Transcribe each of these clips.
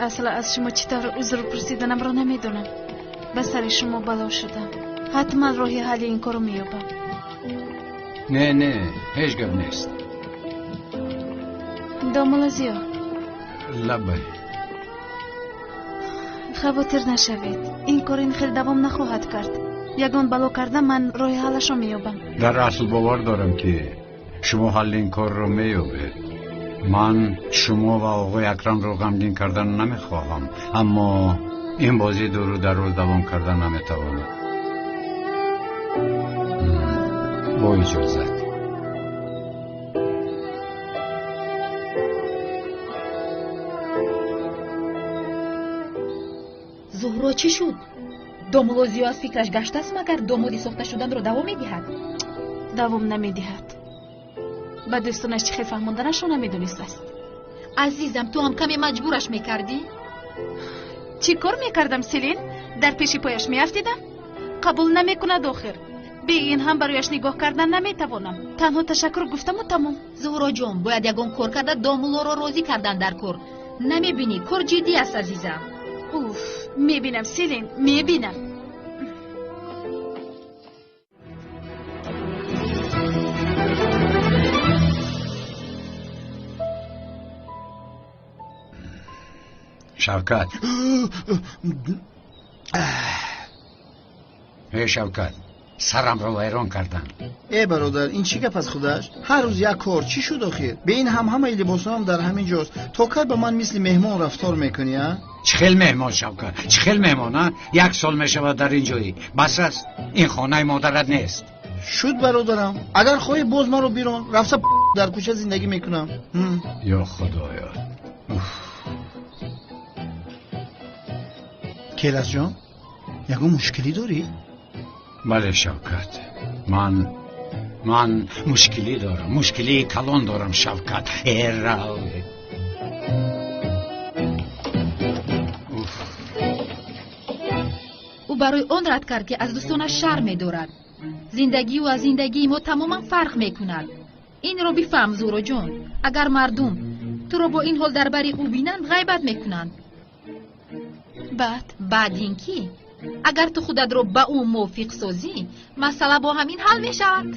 Асл аз шумо чӣ тавр узр пурсиданамро намедонам. Ба сари шумо бало шудам. Ҳатман роҳи ҳалли ин корро меёбам. Не, не, ҳеҷ гап нест. Домулло Зиё. Лаббай. Хавотир нашавед. Ин кор ин хел давом нахоҳад кард. Ягон бало карда ман роҳи ҳаллашро меёбам. Дар асл бовар дорам, ки шумо ҳалли ин корро меёбед. Ман шумо ва оғои Акрамро ғамгин кардан намехоҳам, аммо ин бозӣ дуру дароз давом кардан наметавонад. Бо иҷозат. Зуҳро чӣ шуд? Домулло Зиё аз фикраш гаштааст, магар домоди сохта шуданро давом медиҳад? Давом намедиҳад. Ба дӯстонаш чӣ хел фаҳмонданашро намедонистааст. Азизам, ту ҳам каме маҷбураш мекардӣ? Чӣ кор мекардам, Селин? Дар пеши пояш меафтидам? Қабул намекунад охир. Бе ин ҳам барояш нигоҳ кардан наметавонам. Танҳо ташаккур гуфтаму тамом. Зуҳроҷон, бояд ягон кор карда домуллоро розӣ кардан дар кор. Намебинӣ, кор ҷиддӣ аст, азизам. Уф, мебинам, Селин, мебинам. Шавкат. Эй Шавкат, сарамро вайрон кардам. Э бародар, ин чӣ гап аз худаш? Ҳар рӯз як кор, чӣ шуд охир? Бе ин ҳам ҳамаи либосҳоам дар ҳамин ҷост. То кай ба ман мисли меҳмон рафтор мекунӣ, а? Чӣ хел меҳмон, Шавкат? Чӣ хел меҳмон, а? Як сол мешавад дар ин ҷоӣ. Бас аст, ин хонаи модарат нест. Шуд бародарам. Агар хоҳӣ боз маро бирон, рафта дар кӯча зиндагӣ мекунам. Ё худоё. Келасҷон, ягон мушкилӣ дорӣ? Бале, Шавкат, ман мушкилӣ дорам, мушкилии калон дорам, Шавкат. Эрав. Ӯ барои он рад кард, ки аз дӯстонаш шарм медорад. Зиндагии ӯ аз зиндагии мо тамоман фарқ мекунад. Инро бифаҳм, Зуҳроҷон. Агар мардум туро бо ин ҳол дар бари ӯ бинанд, ғайбат мекунанд. Баъд? Баъд ин ки агар ту худатро ба ӯ мувофиқ созӣ, масъала бо ҳамин ҳал мешавад.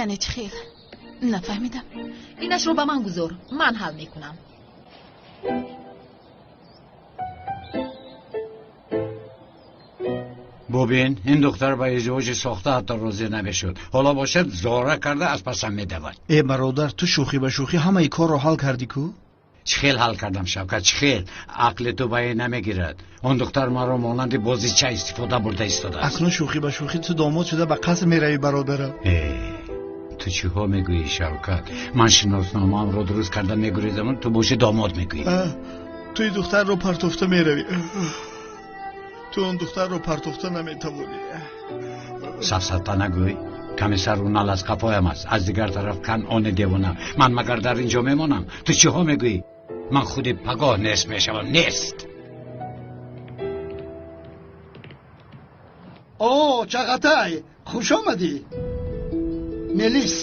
Яъне чӣ хел? Нафаҳмидам. Инашро ба ман гузор, ман ҳал мекунам. Бубин, ин духтар ба издивоҷи сохта ҳатто розӣ намешуд. Ҳоло бошад зора карда аз пасам медавад. Э бародар, ту шӯхӣ ба шӯхӣ ҳамаи корро ҳал кардӣ ку? Чӣ хел ҳал кардам, Шавкат, чӣ хел? Ақли ту ба ин намегирад. Он духтар маро монанди бозича истифода бурда истодааст. Акнун шӯхӣ ба шӯхӣ ту домод шуда ба қаср меравӣ, бародарам. Э, ту чиҳо мегӯӣ, Шавкат? Ман шиносномаамро дуруст карда мегурезам, ту боши домод мегӯӣ. Ту ин духтарро партофта меравӣ. Ту он духтарро партофта наметавонӣ. Сафсата нагӯй. Каме сару нал аз қафоям аст, аз дигар тараф канъони девона. Ман магар дар ин ҷо мемонам? Ту чиҳо мегӯӣ? Ман худи пагоҳ нест мешавам, нест. О, Чағатай, хуш омадӣ. Мелис,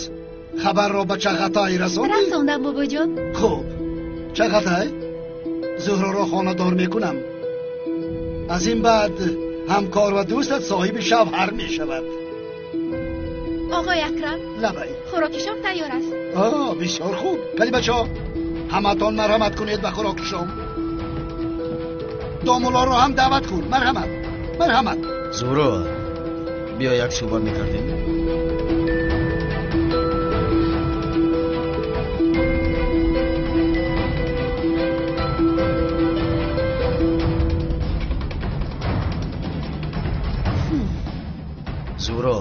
хабарро ба Чағатай расондӣ? Расондам, бобоҷон. Хуб, Чағатай, Зуҳроро хонадор мекунам. Аз ин баъд ҳамкор ва дӯстат соҳиби шавҳар мешавад. Оғои Акрам. Лабай. Хӯроки шом тайёр аст. О, бисёр хуб. Кали бачаҳо, ҳаматон марҳамат кунед ба хӯроки шом. Домуллоро ҳам даъват кун. Марҳамат, марҳамат. Зуҳро, биё як суҳбат мекардем. Зуҳро,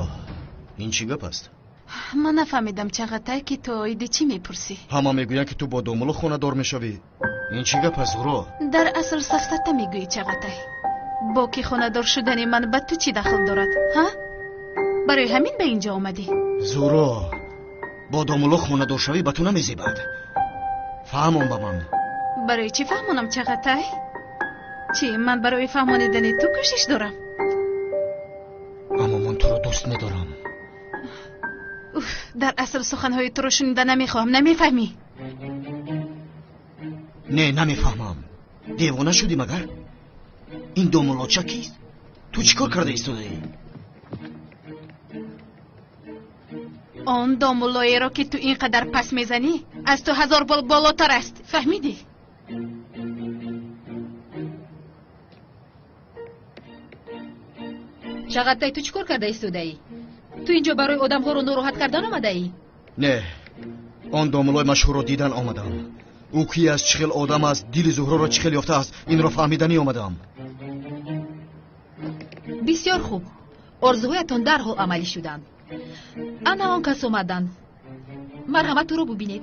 ин чӣ гап аст? Ман нафаҳмидам, Чағатай, ки ту оиди чӣ мепурсӣ. Ҳама мегӯянд, ки ту бо домулло хонадор мешавӣ. Ин чӣ гап аст, Зуҳро? Дар асл сафсата мегӯӣ, Чағатай. Бо ки хонадор шудани ман ба ту чӣ дахл дорад, ҳа? Барои ҳамин ба ин ҷо омадӣ? Зуҳро, бо домулло хонадор шавӣ ба ту намезебад. Фаҳмон ба ман. Барои чӣ фаҳмонам, Чағатай? Чӣ, ман барои фаҳмонидани ту кӯшиш дорам? Аммо ман туро дӯст медорам. Уф, дар асл суханҳои туро шунида намехоҳам, намефаҳмӣ? Не, намефаҳмам. Девона шудӣ магар? Ин домуллоча кист? Ту чӣ кор карда истодаӣ? Он домуллоеро ки ту ин қадар пас мезанӣ, аз ту 1000 бол болотар аст. Фаҳмидӣ? Чағаттай, ту чӣ кор карда истодаӣ? Ту инҷо барои одамҳоро нороҳат кардан омадаӣ? Не, он домуллои машҳурро дидан омадам. Ӯ ки аст, чӣ хел одам аст, дили Зуҳроро чӣ хел ёфтааст, инро фаҳмиданӣ омадам. Бисёр хуб. Орзуҳоятон дарҳол амалӣ шуданд. Ана он кас омаданд. Марҳамат, ӯро бубинед.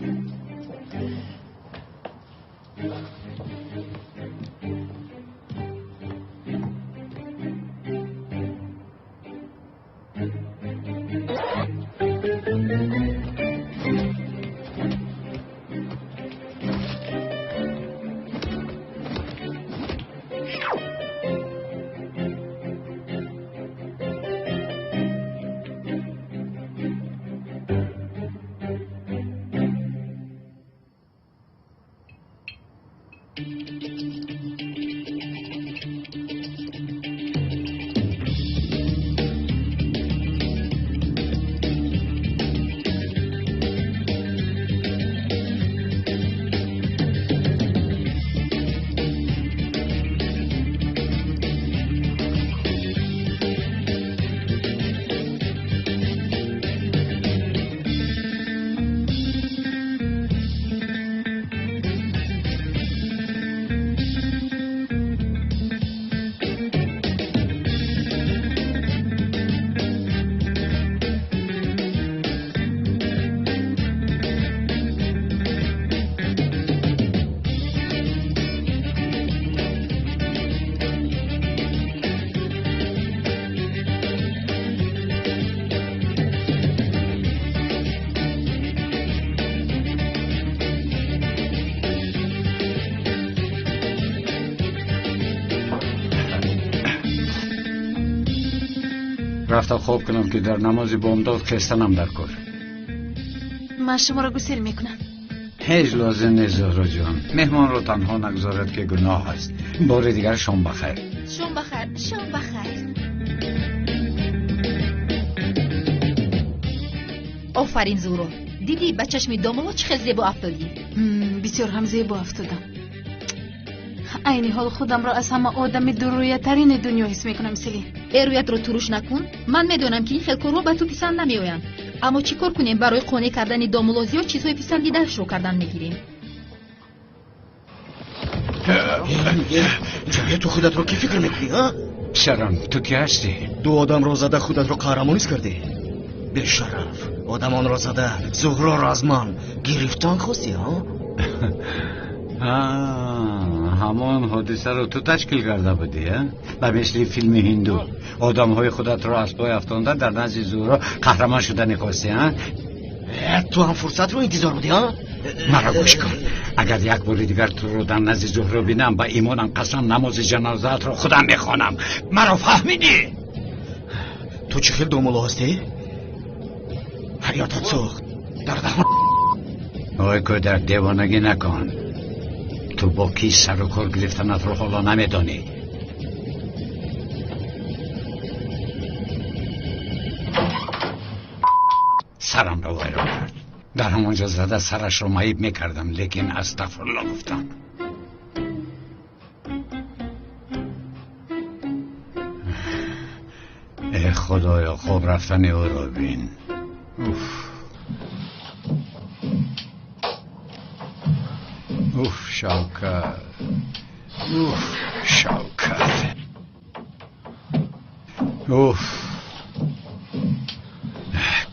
Рафта хоб кунам ки дар намози бомдод хестанам дар кор. Ман шуморо гусел мекунам. Ҳеҷ лозим нест, Зуҳроҷон. Меҳмонро танҳо нагузорад ки гуноҳ аст. Бори дигар шом бахайр. Шом бахайр, шом бахайр. Офарин, Зуҳро. Дидӣ ба чашми домулло чӣ хел зебо афтодӣ? Бисёр ҳам зебо афтодам. Айни ҳол худамро аз ҳама одами дуррӯятарини дунё ҳис мекунам, Селин. Рӯятро туруш накун. Ман медонам ки ин хел корҳо ба ту писанд намеоянд. Аммо чӣ кор кунем барои қонеъ кардани домулло зиёд чизҳои писандидаашро кардан мегирем. Ҷамия, ту худатро кӣ фикр мекунӣ, а? Писарам, ту кӣ ҳастӣ? Ду одамро зада худатро қаҳрамонис кардӣ? Бешараф, одамонро зада Зуҳроро аз ман гирифтан хостӣ, а? Ҳамон ҳодисаро ту ташкил карда будӣ, а? Ба мисли филми ҳинду одамҳои худатро аз пой афтонда дар назди Зуҳро қаҳрамон шудани хостӣ, а? Ту ҳам фурсатро интизор будӣ, а? Маро гӯш кун. Агар як бори дигар туро дар назди Зуҳро бинам, ба имонам қасам намози ҷанозаатро худам мехонам. Маро фаҳмидӣ? Ту чӣ хел домулло ҳастӣ? Ҳаётат сӯхт дар даҳон. Ой кӯдак, девонагӣ накун. Ту бо кӣ сару кор гирифтанатро ҳоло намедонӣ. Сарамро вайрон кард. Дар ҳамонҷо зада сарашро маиб мекардам, лекин астағфирулло гуфтам. Э худоё, хоб рафтани ӯро бин. Уф. Уф, Шавкат. Уф, Шавкат. Уф.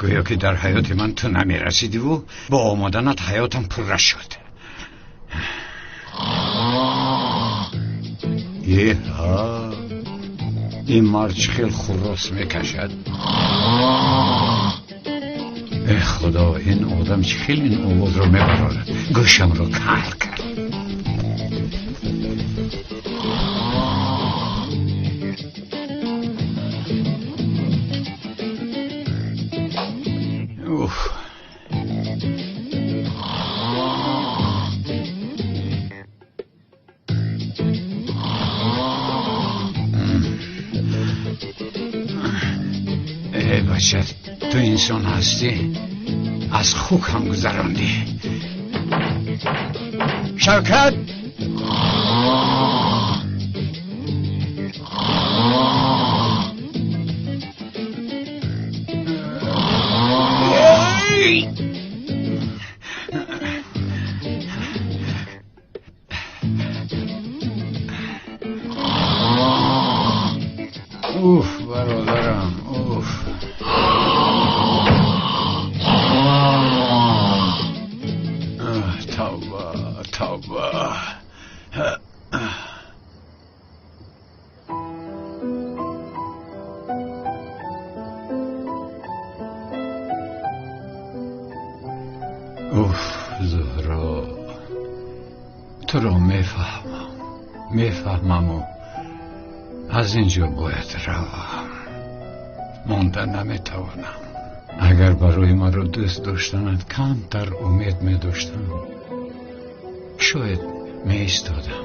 Гӯё ки дар ҳаёти ман ту намерасидиву бо омаданат ҳаётам пурра шуд. Еҳа, ин мард чӣ хел хуррос мекашад. Э худо, ин одам чӣ хел ин овозро мебарорад. Гӯшамро кар кард. Уф. бача, ту инсон ҳастӣ, аз хук ҳам гузарондӣ. Шавкат! Уф, бародарам, уф. Тавба, тавба. Уф, Зуҳро, туро мефаҳмам, мефаҳмаму аз ин ҷо бояд равам. Монда наметавонам. Агар барои маро дӯст доштанат камтар умед медоштам, шояд меистодам.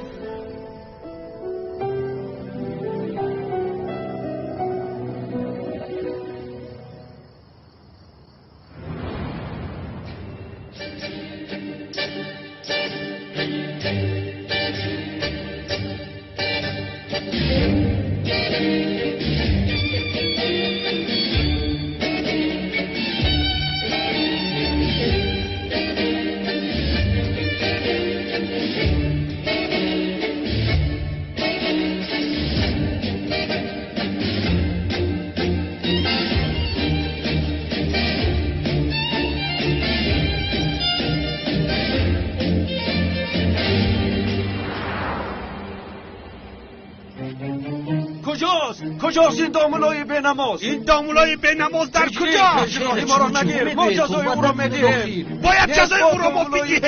کجاست این دامولای بینماز؟ این دامولای بینماز در کجاست؟ راهی ما را نگیر، ما جزای او را میدهیم. باید جزای او را ما بدهیم.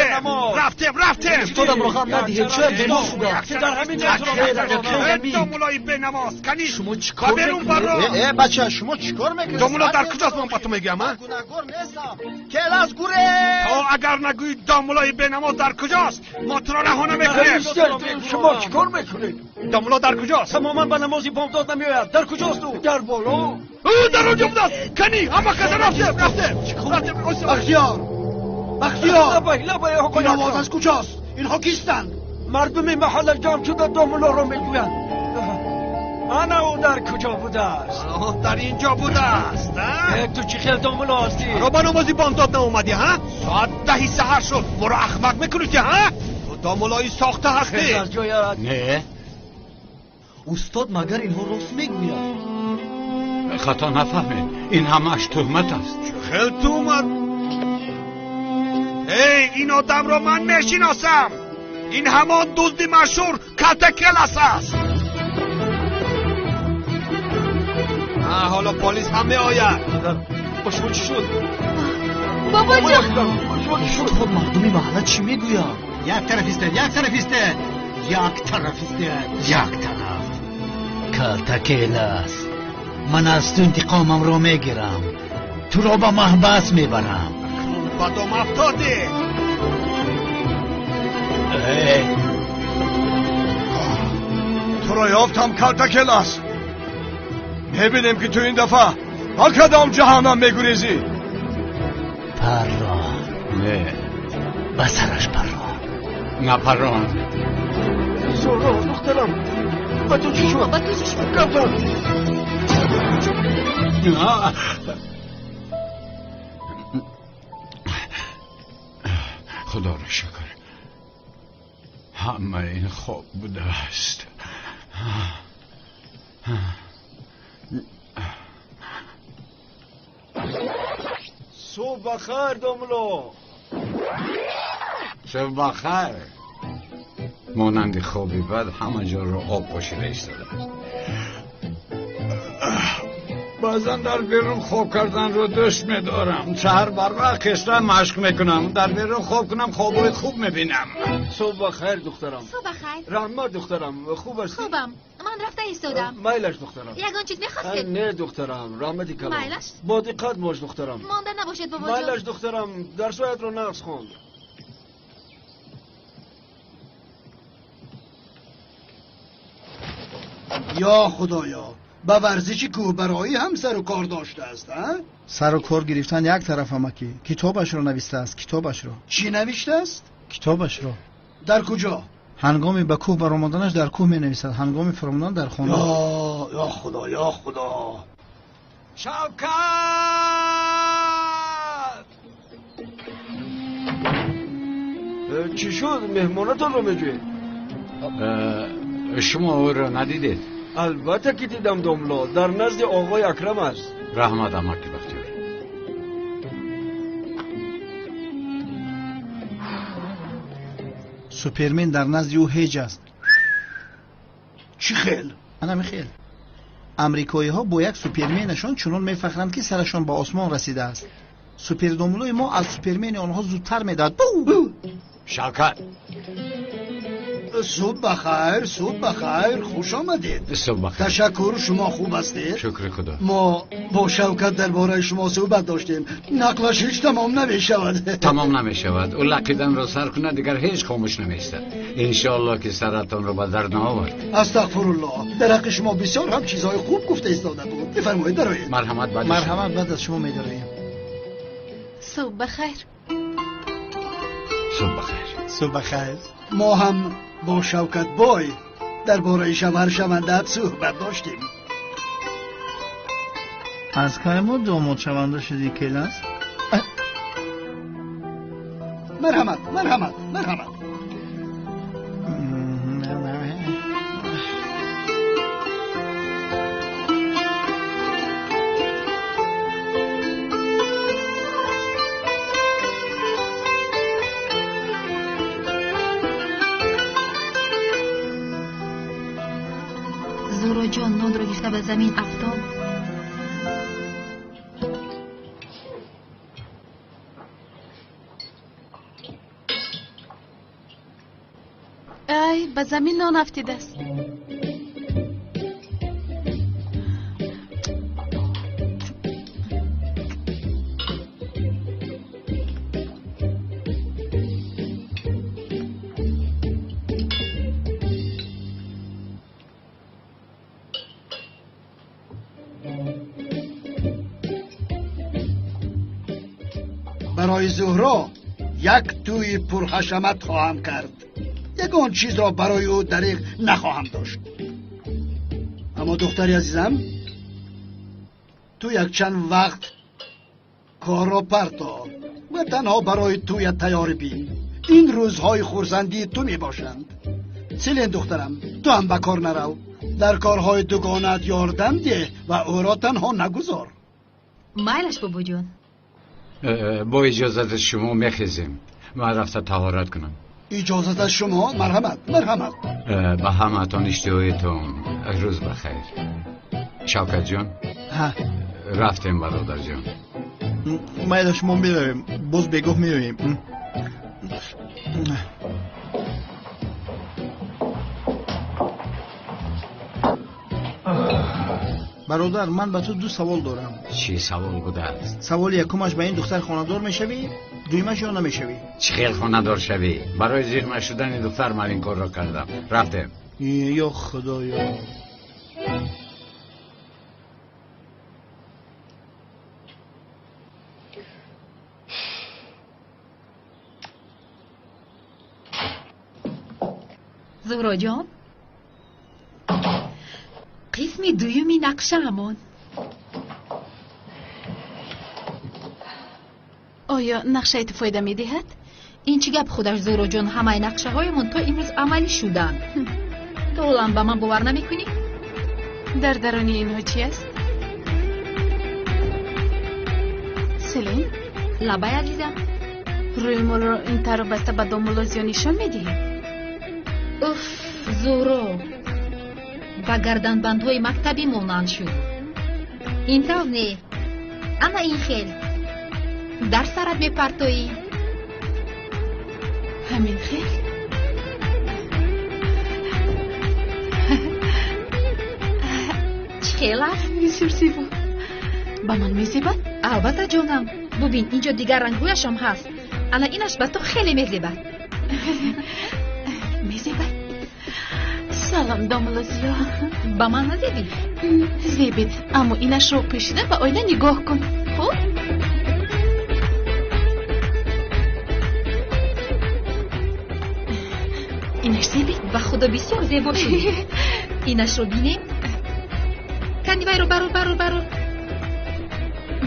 رفتیم رفتیم. استادم را هم ندهیم، شاید بیمار شده. در همین جا دامولای بینماز کنی شما چیکار میکنید؟ بچه شما چیکار میکنید؟ دامولا در کجاست؟ من با تو میگم. گناهکار نیستم. کلاس گوره. تا اگر نگویی دامولای بینماز در کجاست، ما تو را رها نمیکنیم. شما چیکار میکنید؟ دامولا در کجاست؟ تماما به نمازی بامداد نمیآید. در کجاست او؟ در بالا. او در آنجا بوده است. کنی همه کس رفتیم رفتیم رفتیم. بختیار، بختیار، لبای آقای این آواز از کجاست؟ اینها کیستند؟ مردم محل جمع شده دامولا را میگویند. انا او در کجا بوده است؟ در اینجا بوده است. تو چی خیلی دامولا هستی؟ را به نمازی بامداد ناومدی ها؟ ساعت 10 سحر شد. ما را احمق میکنی که ها؟ تو دامولایی ساخته هستی. نه استاد، مگر اینها راست میگوید؟ خطا نفهمید، این همش تهمت است. چه خیلی تهمت؟ ای این آدم را من میشناسم. این همان دزد مشهور کلتکلس است. حالا پلیس هم میآید. با شما چی شد؟ بابا جان، با شما چی شد؟ استاد، مردمی محله چی میگوید؟ یک طرف ایستاد، یک طرف ایستاد، یک طرف ایستاد، یک طرف. کلتکلس، من از تو انتقامم رو میگیرم. تو رو به محبس میبرم. با دام افتادی. تو را یافتم کلتکلس. میبینیم که تو این دفعه با کدام جهنم میگریزی. پران. نه، به سرش پران. نه پران. زهرا دخترم، با تو چی شد؟ با تو چی شد؟ خدا را شکر، همه این خواب بوده است. صبح بخیر داملا. صبح بخیر. مانند خوابی بد همه جا رو آب پاشیده ایستاده است. بعضا در بیرون خواب کردن رو دوست میدارم. سحر بر وقت خسته مشق میکنم. در بیرون خواب کنم خوابای خوب میبینم. صبح بخیر دخترم. صبح بخیر. رحمت دخترم، خوب هستی؟ خوبم. من رفته ایستادم. مایلش دخترم. یگان چیز میخواستید؟ نه دخترم، رحمتی کلام. مایلش؟ با دقت باش دخترم. مانده نباشید بابا جان. مایلش دخترم، درسایت رو نقص خوند. یا خدایا، Ба варзиши кӯҳбароӣ ҳам сару кор доштааст, а? Сару кор гирифтан як тараф, амакӣ. Китобашро навистааст, китобашро. Чӣ навиштааст? Китобашро. Дар куҷо? Ҳангоми ба кӯҳ баромаданаш дар кӯҳ менависад, ҳангоми фуромадан дар хона. Ё худо, ё худо! Шавкат! Чӣ шуд? Меҳмонатонро меҷӯед? Шумо ӯро надидед? Албатта ки дидам, домло. Дар назди оғои Акрам аст. Раҳмат, амаки Бахтиёр. Супермен дар назди ӯ ҳеҷ аст. Чӣ хел? Анами хел. Амрикоиҳо бо як суперменашон чунон мефахранд, ки сарашон ба осмон расидааст. Супердомлои мо аз супермени онҳо зудтар медиҳад. Шавкат! Субҳ бахайр, субҳ бахайр, хуш омадед. Субҳ бахайр. Ташаккур, шумо хуб ҳастед? Шукри худо. Мо бо Шавкат дар бораи шумо суҳбат доштем. Нақлаш ҳеҷ тамом намешавад. Тамом намешавад. Ӯ лақиданро сар кунад, дигар ҳеҷ хомӯш намеистад. Иншоаллоҳ ки саратонро ба дард наовард. Астағфируллоҳ. Дар ҳаққи шумо бисёр ҳам чизҳои хуб гуфта истода буд. Бифармоед, дароед. Марҳамат, баъд. Марҳамат, баъд аз шумо медароем. Субҳ бахайр. Субҳ бахайр. Субҳ бахайр. Мо ҳам бо Шавкат бой дар бораи шавҳаршавандаат суҳбат доштем. Аз кай мо домодшаванда шудӣ, келас? Марҳамат, марҳамат, марҳамат. Зуҳроҷон нонро гирифта ба замин афтод. Ай, ба замин нон афтидааст. Барои Зуҳро як тӯи пурҳашамат хоҳам кард. Ягон чизро барои ӯ дариғ нахоҳам дошт. Аммо духтари азизам, ту якчанд вақт корро парто ва танҳо барои тӯят тайёрӣ бин. Ин рӯзҳои хурсандии ту мебошанд. Селен духтарам, ту ҳам ба кор нарав. Дар корҳои дугонаат ёрдам деҳ ва ӯро танҳо нагузор. Майлаш, бобоҷон. Бо иҷозати шумо мехезем. Ман рафта таҳорат кунам. Иҷозат аз шумо? Марҳамат, марҳамат. Ба ҳамаатон иштиҳоятон рӯз бахайр. Шавкатҷон, рафтем, бародарҷон. Майлаш, мо меравем, боз бегоҳ меоем. Бародар, ман ба ту ду савол дорам. Чӣ савол будааст? Саволи якумаш, ба ин духтар хонадор мешавӣ? Дуюмаш, ё намешавӣ? Чӣ хел хонадор шавӣ? Барои зиқ нашудани духтар ман ин корро кардам. Рафтем. Ё худоё! Зуҳроҷон, қисми дуюми нақшаамон. Оё нақшаи ту фоида медиҳад? Ин чӣ гап худаш, Зуҳроҷон? Ҳамаи нақшаҳоямон то имрӯз амалӣ шуданд. Ту ҳолам ба ман бовар намекунӣ? Дар даруни инҳо чи аст? Селин? Лабай, азизам. Рӯймолро ин тавр баста ба домулло зиён нишон медиҳӣ? Уф, Зуҳро, ба гарданбандҳои мактабӣ монанд шуд. Ин тавр не, ана ин хел дар сарат мепартоӣ. Ҳамин хел? Чӣ хел аст? Бисёр зебо. Ба ман мезебад? Албатта, ҷонам. Бубин, инҷо дигар рангҳояшам ҳаст. Ана инаш ба ту хеле мезебад. Мезебад. Салом, домла Зиё. Ба ман назебид? Зебид, аммо инашро пӯшида ба оина нигоҳ кун. Хуб? Инаш зебид? Ба худо бисёр зебо шуд. Инашро бинем. Кани вайро барор, барор, барор.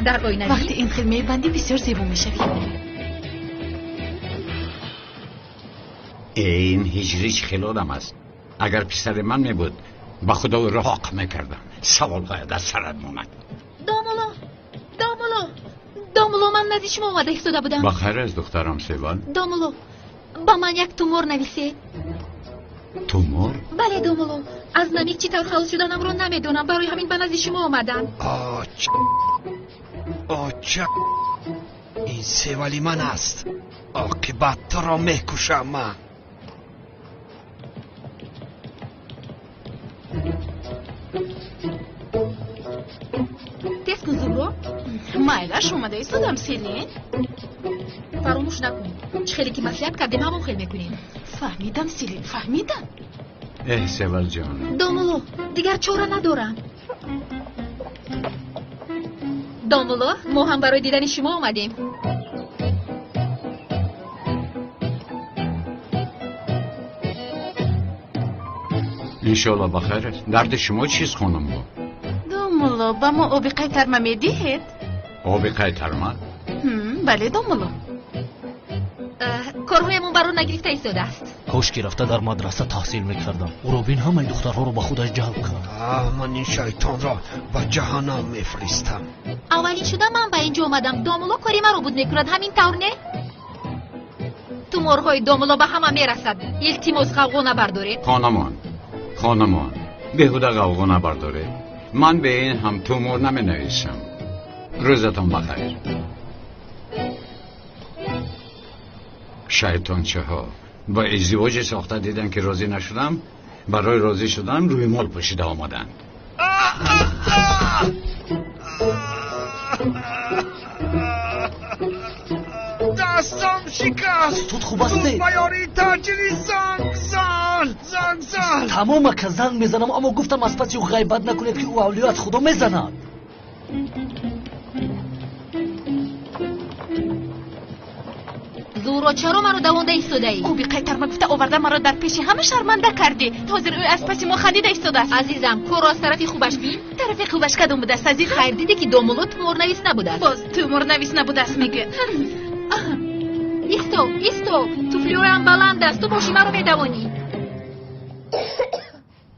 Дар оина бин. Вақте ин хел мебандӣ бисёр зебо мешавӣ. Ин ҳиҷрӣ чӣ хел одам аст? Агар писари ман мебуд, ба худо ӯро ҳоқ мекардам. Саволҳоя дар сарат монад. Домуло, домуло, домуло, ман назди шумо омада истода будам. Ба хайр аст, духтарам Севал? Домуло, ба ман як тумор нависед. Тумор? Бале, домуло, аз намик чӣ тавр халос шуданамро намедонам, барои ҳамин ба назди шумо омадам. Оча, ин Севали ман аст. Оқибат туро мекушам ман. Тез кун, Зуҳро. Майлаш, омада истодам, Селин. Фаромӯш накун, чӣ хеле ки маслиҳат кардем, ҳамон хел мекунем. Фаҳмидам, Селин, фаҳмидам. Эҳ, Севалҷон. Домуло, дигар чора надорам. Домуло, мо ҳам барои дидани шумо омадем. Иншоалло ба хайр аст. Дарди шумо чист, хонумҳо? Домуло, ба мо оби қайтарма медиҳед? Оби қайтарма? Бале, домуло. Корҳоямон баро нагирифта истодааст. Кош ки рафта дар мадраса таҳсил мекардам. Ӯро бин, ҳамаи духтарҳоро ба худаш ҷалб кард. Ман ин шайтонро ба ҷаҳаннам мефиристам. Аввалин шуда ман ба инҷо омадам. Домуло кори маро буд мекунад, ҳамин тавр не? Туморҳои домуло ба ҳама мерасад. Илтимос, ғавғо набардоред. Хонамон, хонамон, беҳуда ғавғо набардоред. Ман бе ин ҳам тумор наменависам. Рӯзатон бахайр. Шайтончаҳо ба издивоҷи сохта дидан ки розӣ нашудам, барои розӣ шудан рӯймол пӯшида омаданд. Дастам шикаст. Тут хуб астед? Ба ёрии таҷри занг зан, занг зан. Тамом ака, занг мезанам, аммо гуфтам аз паси ӯ ғайбат накунед, ки ӯ авлиё аз худо мезанад. Зуҳро, чаро маро давонда истодаӣ? Оби қайтарма гуфта оварда маро дар пеши ҳама шарманда кардӣ. Ҳозир ӯ аз паси мо хандида истодааст. Азизам, корро аз тарафи хубаш бин. Тарафи хубаш кадом будааст, азизам? Хайр, дидӣ ки домуло туморнавис набудааст. Боз туморнавис набудааст мегӯяд. Исто, исто, туфлиҳоям баланд аст, ту боши маро медавонӣ.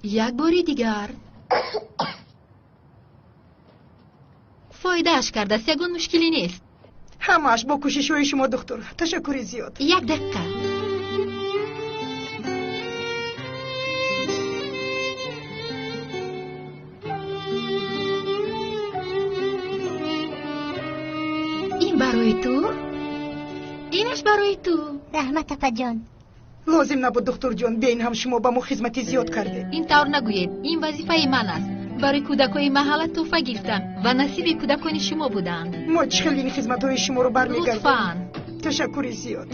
Як бори дигар. Фоидааш кардааст, ягон мушкилӣ нест. Ҳамааш бо кӯшишҳои шумо, духтур. Ташаккури зиёд. Як дақиқа. Ин барои ту, инаш барои ту. Раҳмат, апаҷон. Лозим набуд, духтурҷон. Бе ин ҳам шумо ба мо хизмати зиёд кардед. Ин тавр нагӯед, ин вазифаи ман аст. Барои кӯдакҳои маҳалла тӯҳфа гирифтам ва насиби кӯдакони шумо буданд. Мо чӣ хел ин хизматҳои шуморо бармегардонем? Лутфан. Ташаккури зиёд.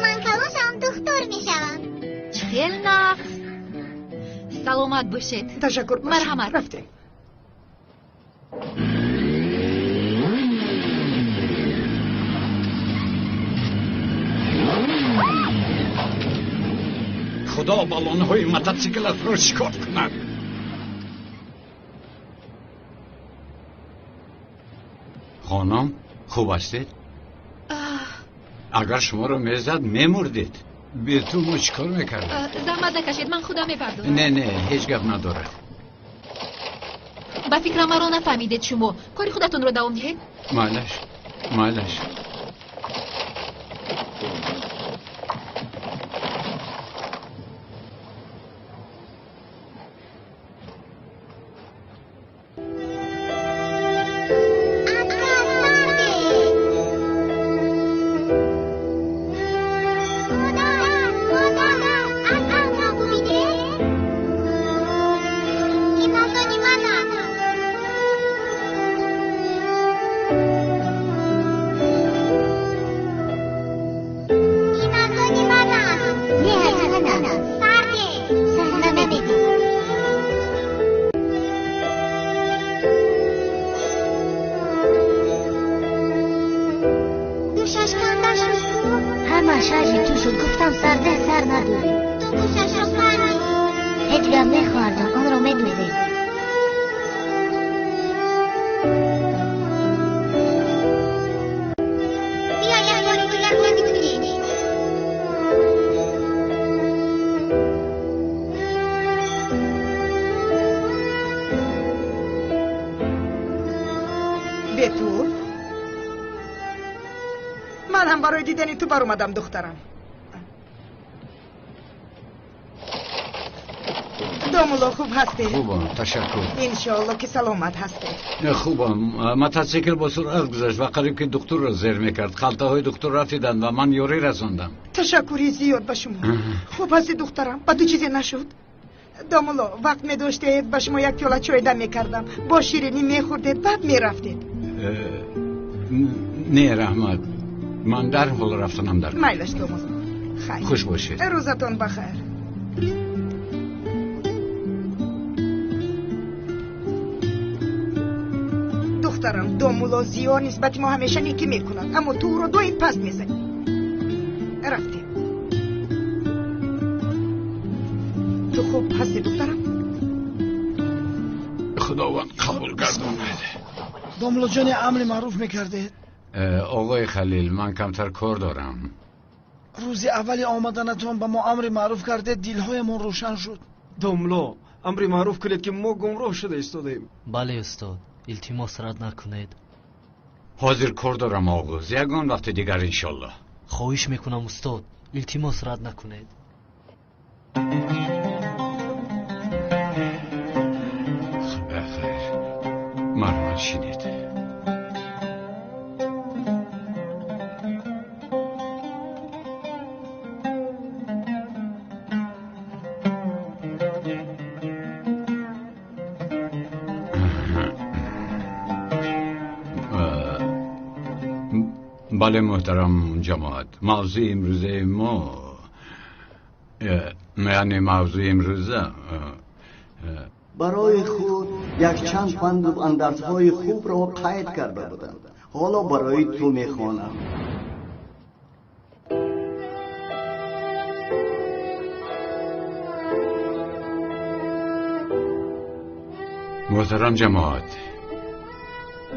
Ман калон духтур мешавам. Чӣ хел нағз. Саломат бошед. Ташаккур. Марҳамат. Рафтем. Худо балонҳои мототсиклатро шикоф кунад. Хонум, хуб ҳастед? Агар шуморо мезад, мемурдед. Бе ту мо чӣ кор мекардем? Заҳмат накашед, ман худам мепардозам. Не, не, ҳеҷ гап надорад. Ба фикрам маро нафаҳмидед шумо. Кори худатонро давом диҳед. Майлаш, майлаш. Ҳама шарми ту шуд. Гуфтам сарде сар надодӣ. Ту гӯшашро кандӣ. Ҳеҷ гап не, хоҳарҷон, онро медӯзем. Биё як бори дигар бозӣ кунем. Бетул, ман ҳам барои дидани ту баромадам, духтарам. Домулло, хуб ҳастед? Хубам, ташаккур. Иншоалло ки саломат ҳастед. Хубам. Мотосикл бо суръат гузашт ва қариб ки духтурро зер мекард. Халтаҳои духтур рафтиданд ва ман ёрӣ расондам. Ташаккури зиёд ба шумо. Хуб ҳастед, духтарам? Ба ту чизе нашуд? Домулло, вақт медоштед, ба шумо як пиёла чой дам мекардам, бо ширинӣ мехӯрдед, баъд мерафтед. Не, раҳмат, ман дарҳол рафтанам дар. Майлаш, домулло, хайр. Хуш бошед. Рӯзатон бахайр. Духтарам, домулло Зиё нисбати мо ҳамеша некӣ мекунад, аммо ту ӯро доим паст мезанӣ. Рафтем. Ту хуб ҳастӣ, духтарам? Худованд қабул гардонад. Домуллоҷони, амри маъруф мекардед? Оғои Халил, ман камтар кор дорам. Рӯзи аввали омаданатон ба мо амри маъруф кардед, дилҳоямон рӯшан шуд. Домулло, амри маъруф кунед, ки мо гумроҳ шуда истодаем. Бале, устод, илтимос, рад накунед. Ҳозир кор дорам, оғоз. Ягон вақти дигар, иншоллоҳ. Хоҳиш мекунам, устод, илтимос, рад накунед. Бахайр, марҳамат, шинед. Бале, муҳтарам ҷамоат, мавзӯи имрӯзаи мо, яъне мавзӯи имрӯза Барои худ якчанд панду андарзҳои хубро қайд карда будам. Ҳоло барои ту мехонам. Муҳтарам ҷамоат,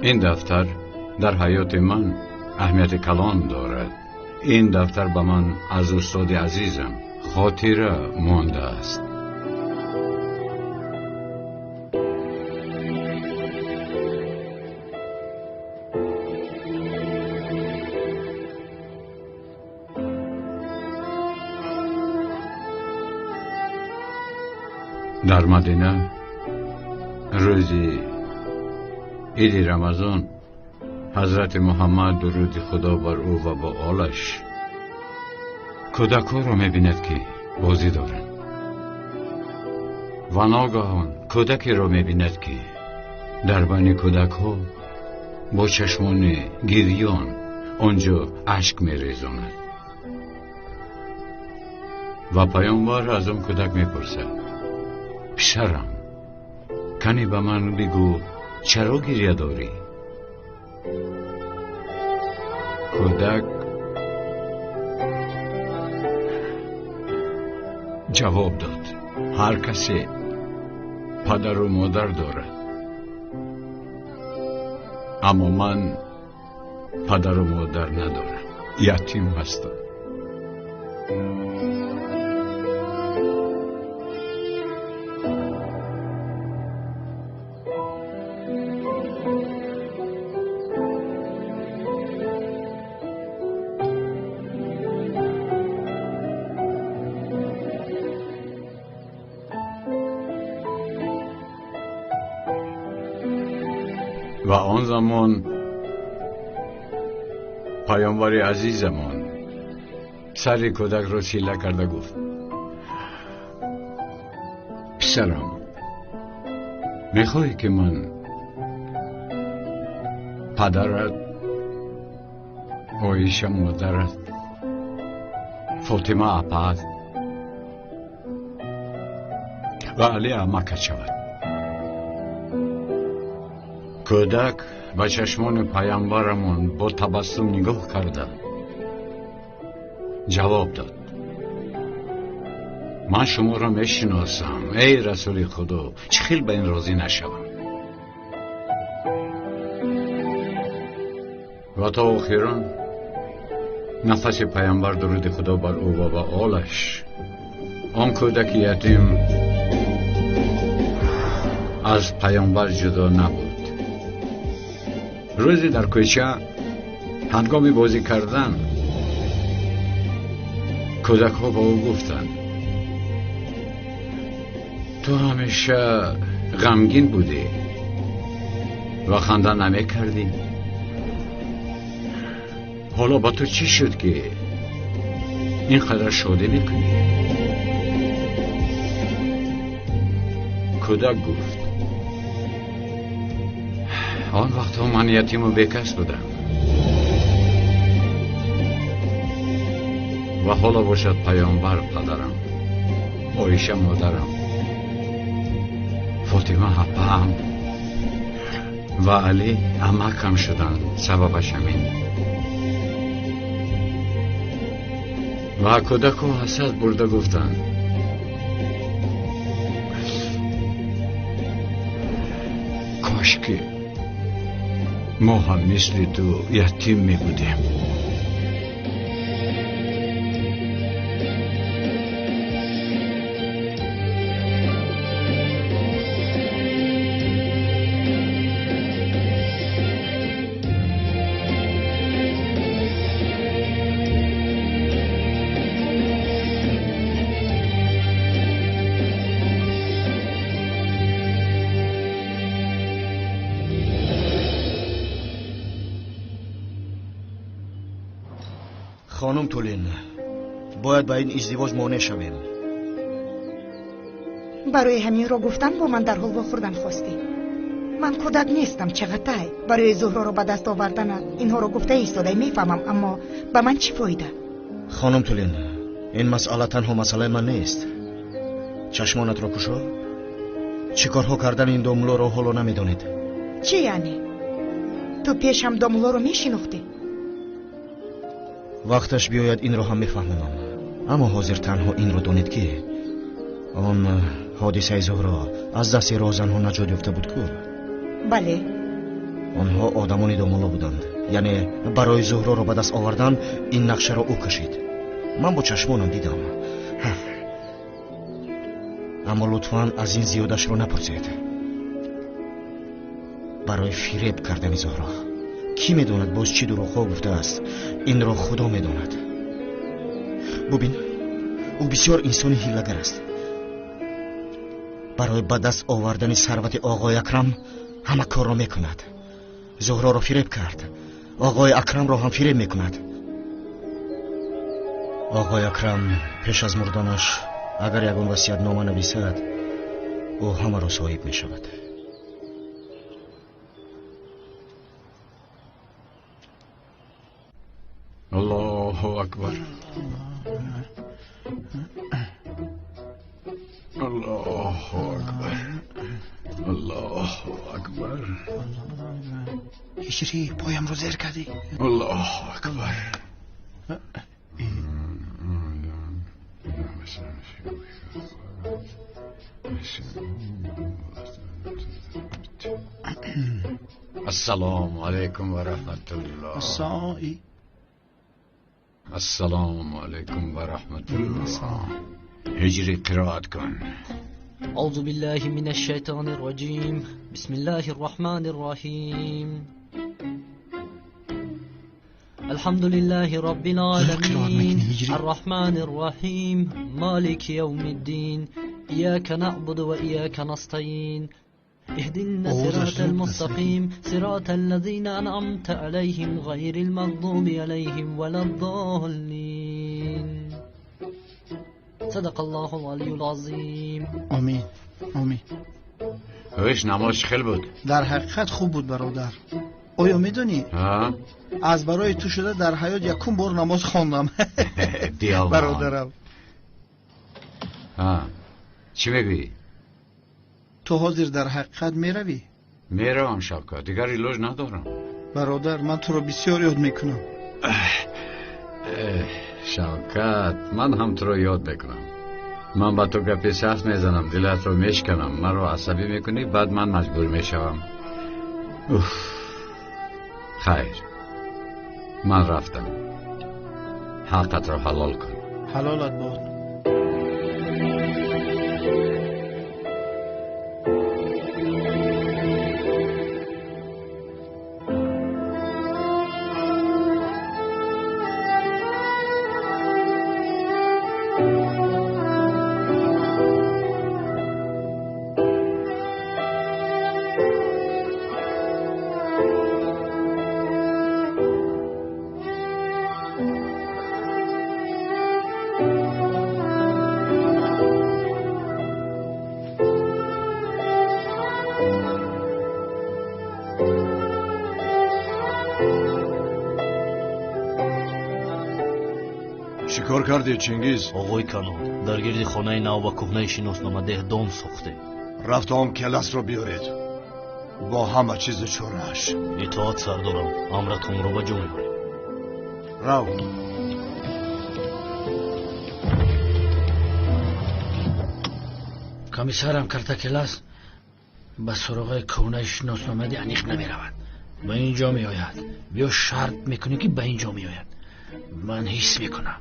ин дафтар дар ҳаёти ман аҳамияти калон дорад. Ин дафтар ба ман аз устоди азизам хотира мондааст. Дар Мадина рӯзи иди Рамазон ҳазрати Муҳаммад, дуруди Худо бар ӯ ва бо олаш, кӯдакҳоро мебинад, ки бозӣ доранд, ва ногаҳон кӯдакеро мебинад, ки дар байни кӯдакҳо бо чашмони гирён он ҷо ашк мерезонад. Ва паёмбар аз он кӯдак мепурсад: «Писарам, кане ба ман бигӯ, чаро гиря дорӣ?» Кӯдак ҷавоб дод: «Ҳар касе падару модар дорад, аммо ман падару модар надорам, ятим ҳастам». Ва он замон паёмбари азизамон сари кӯдакро сила карда гуфт: «Писарам, мехоҳӣ, ки ман падарат, Оиша модарат, Фотима апаат ва Али амакат шавад?» Кӯдак ба чашмони паямбарамон бо табассум нигоҳ карда, Ҷавоб дод: ман шуморо мешиносам, эй расули худо, чӣ хел ба ин розӣ нашавам? Ва то охирон нафаси паямбар, дуруди худо бар ӯ ва ба олаш, он кӯдаки ятим аз паёмбар ҷудо набуд. Рӯзе дар кӯча ҳангоми бозӣ кардан кӯдакҳо ба ӯ гуфтанд: ту ҳамеша ғамгин будӣ ва ханда намекардӣ, ҳоло ба ту чӣ шуд ки ин қадар шодӣ мекунӣ? Кӯдак гуфт: он вақтҳо ман ятиму бекас будам ва ҳоло бошад паёмбар падарам, Оиша модарам, Фотима апаам ва Алӣ амакам шуданд. Сабабаш ҳамин. Ва кӯдаку ҳасад бурда гуфтанд: кош ки мо ҳам мисли ту ятим мебудем. Хонум Тулин, бояд ба ин издивоҷ монеъ шавем. Барои ҳаминро гуфтан бо ман дарҳол вохӯрдан хостӣ. Ман кӯдак нестам, Чағатай. Барои Зуҳроро ба даст оварданат инҳоро гуфта истодай, мефаҳмам, аммо ба ман чӣ фоида? Хонум Тулин, ин масъала танҳо масъалаи ман нест. Чашмонатро кушо. Чӣ корҳо кардани ин домулоро ҳоло намедонед. Чӣ яъне? Ту пеш ҳам домулоро мешинохтӣ? Вақташ биёяд инро ҳам мефаҳмонам, аммо ҳозир танҳо инро донед ки он ҳодисаи Зуҳро аз дасти розанҳо наҷот ёфта буд ку? Бале. Онҳо одамони домуло буданд, яъне барои Зуҳроро ба даст овардан ин нақшаро ӯ кашид. Ман бо чашмонам дидам. Аммо лутфан аз ин зиёдашро напурсед. Барои фиреб кардани Зуҳро кӣ медонад боз чӣ дурӯғҳо гуфтааст, инро худо медонад. Бубин, ӯ бисёр инсони ҳилагар аст. Барои ба даст овардани сарвати оғои Акрам ҳама корро мекунад. Зуҳроро фиреб кард, оғои Акрамро ҳам фиреб мекунад. Оғои Акрам пеш аз мурданаш агар ягон васиятнома нависад, ӯ ҳамаро соҳиб мешавад. Аллоҳу акбар, Аллоҳу акбар, Аллоҳу акбар. Ҳиҷрӣ, поямро зер кардӣ. Аллоҳу акбар. Ассалому алайкум ва раҳматуллоҳ. السلام علیکم و رحمت الله. هجری قرائت کن. اعوذ بالله من الشیطان الرجیم. بسم الله الرحمن الرحیم. الحمد لله رب العالمین الرحمن الرحیم مالک یوم الدین ایاک نعبد و ایاک نستعین اهدنا الصراط المستقيم صراط الذين أنعمت عليهم غير المغضوب عليهم ولا الضالين. صدق الله العلي العظيم. آمین آمین. هوش نماز خیلی بود. در حقیقت خوب بود برادر. آیا میدونی؟ از برای تو شده در حیات یکم بار نماز خواندم. برادرم. چی میگویی؟ تو حاضر در حقیقت میروی؟ میروم شبکه، دیگر ایلوژ ندارم. برادر من تو رو بسیار یاد میکنم. Шавкат, ман ҳам туро ёд мекунам. Ман ба ту гапи сахт мезанам, дилатро мешканам, маро асабӣ мекунӣ, баъд ман маҷбур мешавам. Уф, хайр, ман рафтам. Ҳаққатро ҳалол кун. Ҳалолат бод. Чӣ кор кардӣ, Чингиз? Оғои калон, дар гирди хонаи нав ва кӯҳнаи шиносномадеҳ дом сохтем. Рафта он келасро биёред бо ҳама чизу чорааш. Итоат, сардорам, амратонро ба ҷо меорем. Рав. Комиссарам, калтакелас ба суроғаи кӯҳнаи шиносномади аниқ намеравад. Ба ин ҷо меояд. Биё шарт мекунем, ки ба ин ҷо меояд. Ман ҳис мекунам.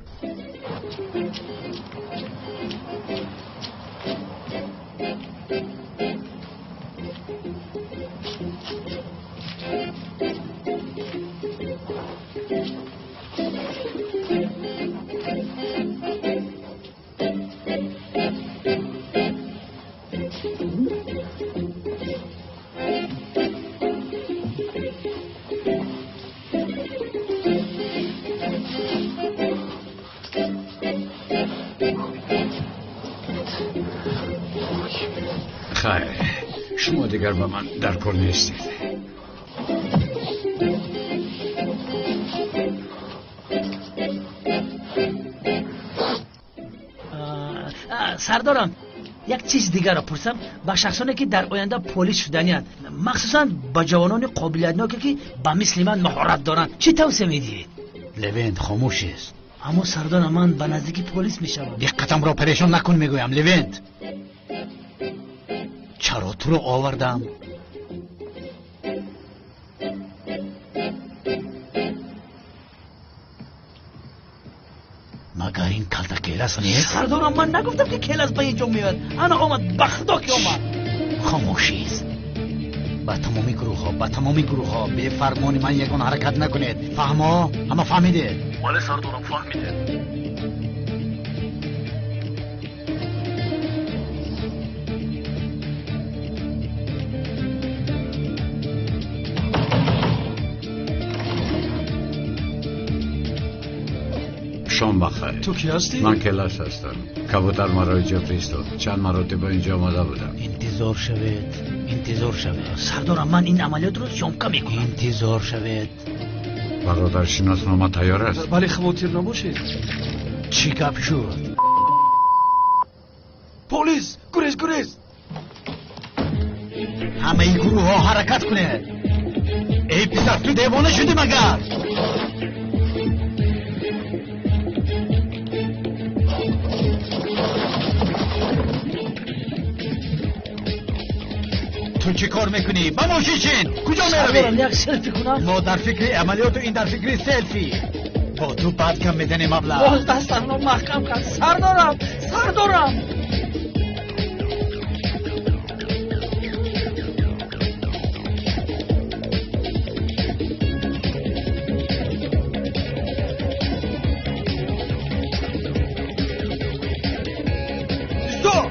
Хайр, шумо дигар ба ман дар кор нестед. Сардорам, як чиз дигарро пурсам. Ба шахсоне ки дар оянда полис шуданианд, махсусан ба ҷавонони қобилиятноке, ки ба мисли ман маҳорат доранд, чӣ тавсия медиҳед? Левент, хомӯш аст. Аммо сардорам, ман ба наздики полис мешавам. Диққатамро парешон накун, мегӯям, Левент. Чаро туро овардам? Магар ин калта келас нест? Сардорам, ман нагуфтам, ки келас ба ин ҷо меояд. Ана омад, ба худо ки омад. Хомӯшист. Ба тамоми гурӯҳҳо, ба тамоми гурӯҳҳо, бефармони ман ягон ҳаракат накунед. Фаҳмо? Ҳама фаҳмидед? Бале, сардорам, фаҳмидем. Шом бахайр. Ту кӣ ҳастӣ? Ман келас ҳастам. Кабутар маро инҷо фиристод. Чанд маротиба инҷо омада будам. Интизор шавед, интизор шавед. Сардорам, ман ин амалиётро съёмка мекунам. Интизор шавед. Бародар, шиноснома тайёр аст? Бале, хавотир набошед. Чӣ гап шуд? Полис, гурез, гурез! Ҳамаи гурӯҳҳо ҳаракат кунед. Эй писар, ту девона шудӣ магар? Ту чӣ кор мекунӣ? Ба мошин шин! Куҷо меравӣ? Сардорам, як селфи кунам. Мо дар фикри амалиёту ин дар фикри селфи. Бо ту баъд кам меданем маблағ. Боз дастамро маҳкам кард. Сардорам, сардорам. Стоп!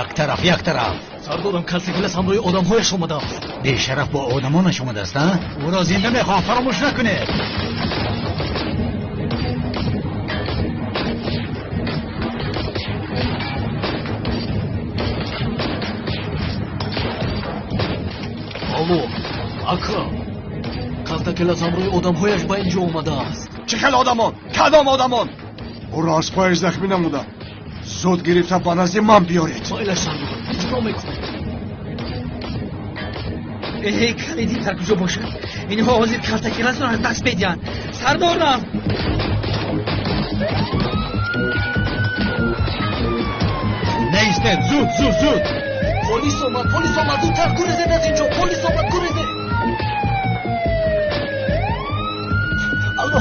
Як тараф, як тараф. Сардорам, калтакелас ҳамроҳи одамҳояш омадааст. Бешараф бо одамонаш омадааст, а? Ӯро зинда мехоҳам, фаромӯш накунед. Калтакелас ҳамроҳи одамҳояш ба ин ҷо омадааст. Чӣ хел одамон? Кадом одамон? Ӯро аз пояш захмӣ намудам. Зуд гирифта ба назди ман биёред. Майлаш сардор, иҷро мекунем. Эй, калиди дар куҷо бошад? Инҳо ҳозир Калтакеласро аз даст медиҳанд. Сардорам! Неистед, зуд, зуд, зуд! Полис омад, полис омад, зудтар гурезед аз ин ҷо, полис омад, гурезед! Алло,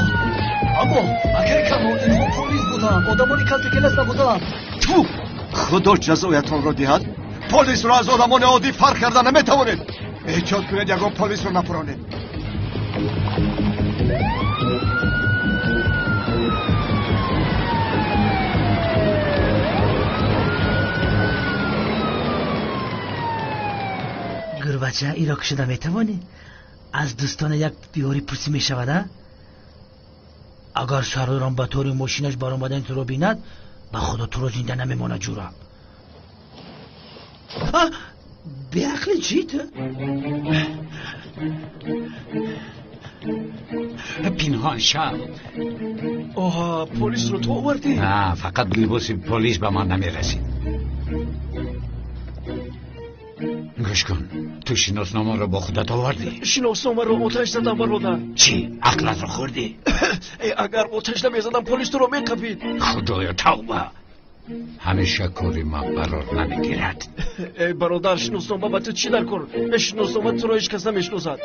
аммо, акаи Камол, инҳо полис буданд, одамони Калтакелас набуданд. Ту! Худо ҷазоятонро диҳад. Полисро аз одамони оддӣ фарқ карда наметавонед. Эҳтиёт кунед, ягон полисро напуронед. Гурбача, иро кушода метавонӣ? Аз дӯстона як ёрӣ пурсӣ мешавад, а? Агар сардорам ба тори мошинаш баромадани туро бинад, ба худо туро зинда намемонад, ҷура. Беақли чӣ ту? Пинҳон шав. Оҳа, полисро ту овардӣ? На, фақат либоси полис ба ман намерасид. Гӯш кун, ту шиносномаро бо худат овардӣ? Шиносномаро оташ задам, бародар. Чӣ? Ақлатро хӯрдӣ? Агар оташ намезадам, полис туро меқапид. Худоё, тавба! Ҳамеша кори ман барор намегирад. Эй бародар, шиноснома ба ту чӣ дар кор? Бе шиноснома туро ҳеҷ кас намешиносад.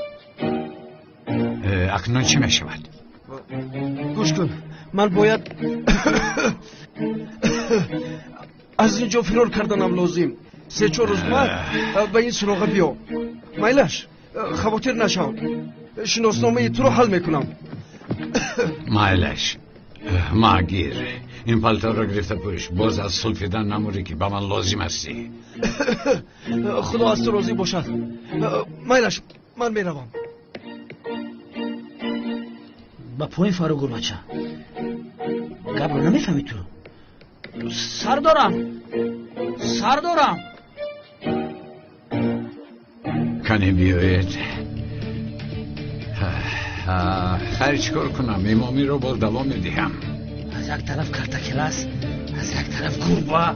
Акнун чӣ мешавад? Гӯш кун, ман бояд аз ин ҷо фирор карданам лозим. 3-4 рӯз баъд ба ин суроға биё. Майлаш, хавотир нашав, шиносномаи туро ҳал мекунам. Майлаш, магир, ин палторро гирифта пӯш. Боз аз сулфидан намурӣ, ки ба ман лозим ҳастӣ. Худо аз ту розӣ бошад. Майлаш, ман меравам. Ба поин фаро, гурбача. Гапро намефаҳмӣ ту? Сардорам, сардорам. Кане биёед. Хайр, чӣ кор кунам? Имомиро боз давом медиҳам. Аз як тараф Калтакелас, аз як тараф гурба.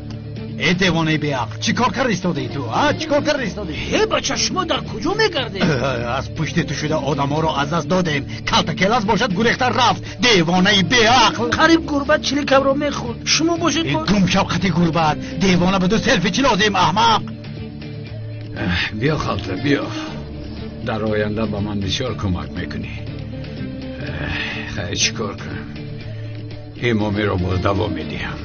Э, девонаи беақл, чӣ кор карда истодаи ту, а? Чӣ кор карда истодаи? Э, бача, шумо дар куҷо мегардед? Аз пушти ту шуда одамҳоро аз даст додем. Калтакелас бошад гурехта рафт. Девонаи беақл. Қариб гурба чиликамро мехӯрд. Шумо бошед. Гум шав қати гурбат. Девона ба ту селфи чӣ лозим, аҳмақ? Биё, халта, биё. Дар оянда ба ман бисёр кӯмак мекунӣ. Хайр, чӣ кор кунам? Имомиро боз давом медиҳам.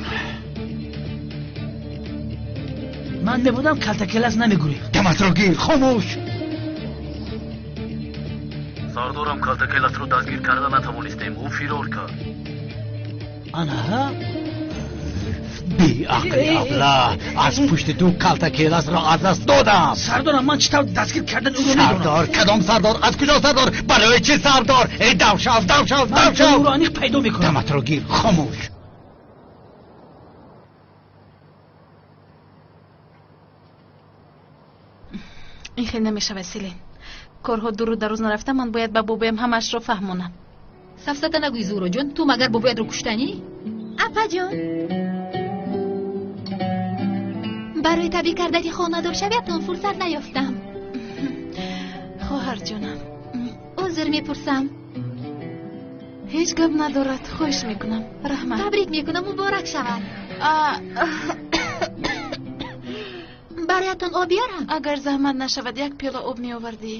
Ман мебудам, Калтакелас намегурехт. Даматро гир, хомӯш. Сардорам, Калтакеласро дастгир карда натавонистем, ӯ фирор кард. Анаҳа? Беақли абла, аз пушти ту Калтакеласро аз даст додам. Сардорам, ман чӣ тавр дастгир кардан ӯро медонам. Сардор, кадом сардор? Аз куҷо сардор? Барои чӣ сардор? Эй, дав шав, дав шав, дав шав. Ман ӯро аниқ пайдо мекунам. Даматро гир, хомӯш. Ин хел намешавад, Селин. Корҳо дуру дароз нарафта, ман бояд ба бобоям ҳамаашро фаҳмонам. Сафсата нагӯй, Зуҳроҷон, ту магар бобоятро куштанӣ? Апаҷон, барои табрик кардани хонадор шавиятон фурсат наёфтам. Хоҳарҷонам, узр мепурсам. Ҳеҷ гап надорад, хоҳиш мекунам. Раҳмат. Табрик мекунам, муборак шавад. Бароятон об биёрам? Агар заҳмат нашавад, як пиёла об меовардӣ.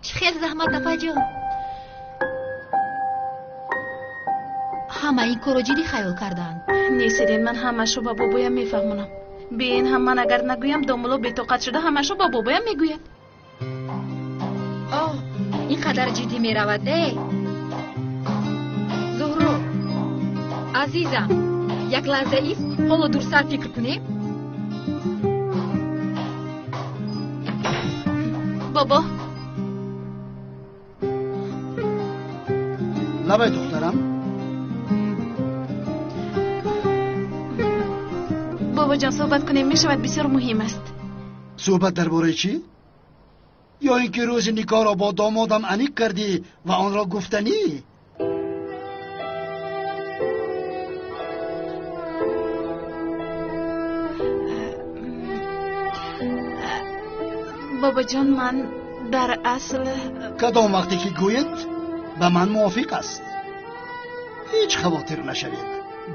Чӣ хел заҳмат, апаҷон? Ҳама ин корро ҷиддӣ хаёл карданд. Не, Селин, ман ҳамаашро ба бобоям мефаҳмонам. Бе ин ҳам ман агар нагӯям, домулло бетоқат шуда ҳамаашро ба бобоям мегӯяд. Оҳ, ин қадар ҷиддӣ меравад, э? Зуҳро, азизам, як лаҳза ист, ҳоло дурсар фикр кунем. Бобо. Лабай, духтарам. Бобоҷон, суҳбат кунем мешавад, бисёр муҳим аст. Суҳбат дар бораи чӣ? Ё ин ки рӯзи никоҳро бо домодам аниқ кардӣ ва онро гуфтанӣ? Бобоҷон, ман дар асл кадом вақте ки гӯед ба ман мувофиқ аст. Ҳеҷ хавотир нашавед.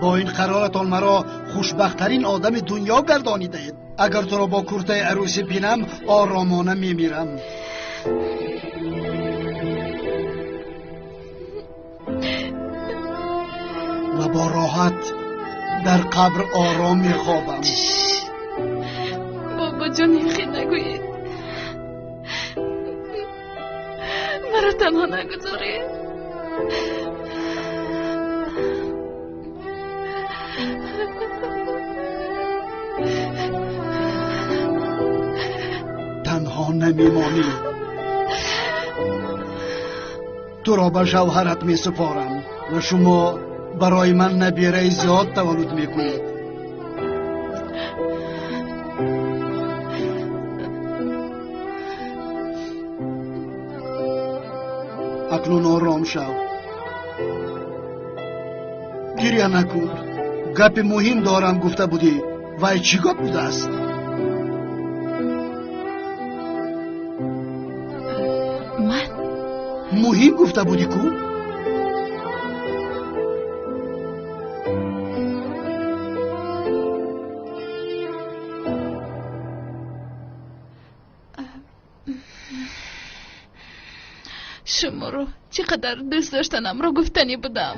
Бо ин қароратон маро хушбахттарин одами дунё гардонидаед. Агар туро бо куртаи арӯсӣ бинам, оромона мемирам. Ва бо роҳат дар қабр ором мехобам. Бобоҷон, ин нагӯед. Маро танҳо нагузоред. Танҳо намемонӣ. Туро ба шавҳарат месупорам ва шумо барои ман набираи зиёд таваллуд мекунед. Акнун ором шав. Гиря накун. Гапи муҳим дорам гуфта будӣ. Вай чӣ гап будааст? Ман? Муҳим гуфта будӣ ку? Шуморо чӣ қадар дӯст доштанамро гуфтанӣ будам.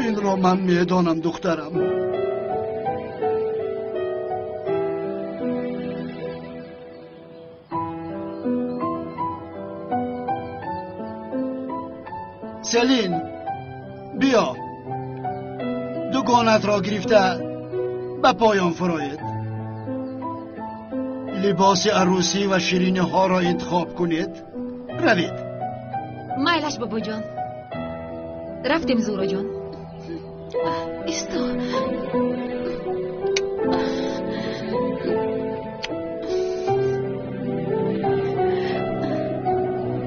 Инро ман медонам, духтарам. Селин, биё. Дугонатро гирифта ба поён фуроед. Либоси арӯсӣ ва шириниҳоро интихоб кунед. Равед. Майлаш, бобоҷон. Рафтем, Зуҳроҷон. Исто.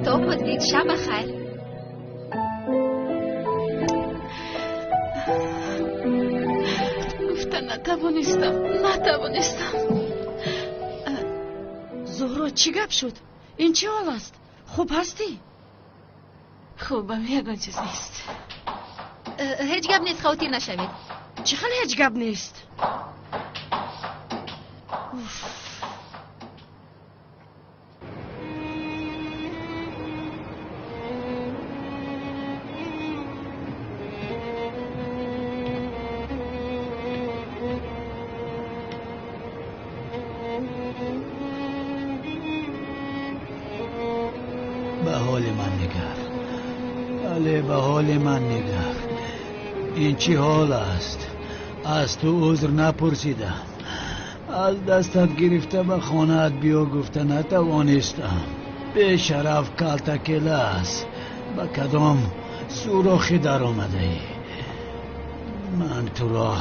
То поддид, шаб бахайр. Гуфта натавонистам, натавонистам. Зуҳро, чӣ гап шуд? Ин чӣ ҳол аст? Хуб ҳастӣ? Хубам, ягон чиз нест. Ҳеҷ гап нест, хавотир нашавед. Чӣ хел ҳеҷ гап нест? Ба ҳоли ман нигар. Але ба ҳоли ман нигар. Ин чӣ ҳол аст? Аз ту узр напурсидам. Аз дастат гирифта ба хонаат биё гуфта натавонистам. Бешараф калтакелас. Ба кадом сурохӣ даромадаӣ? Ман туро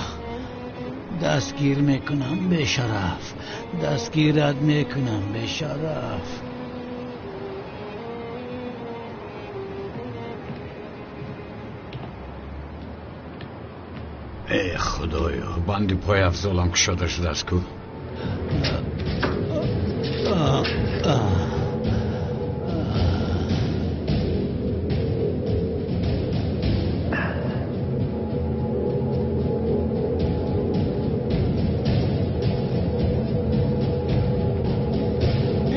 дастгир мекунам, бешараф. Дастгират мекунам, бешараф. Эй худоё, банди пойафзолам кушода шудааст ку.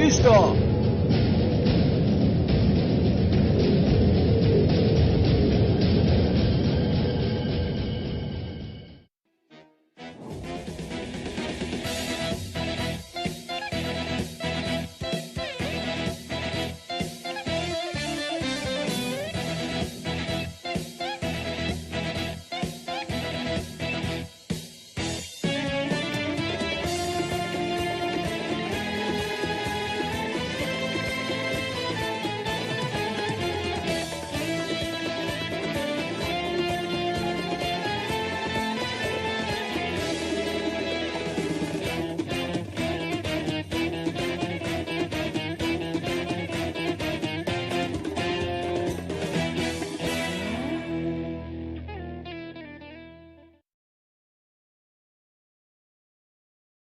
Исто!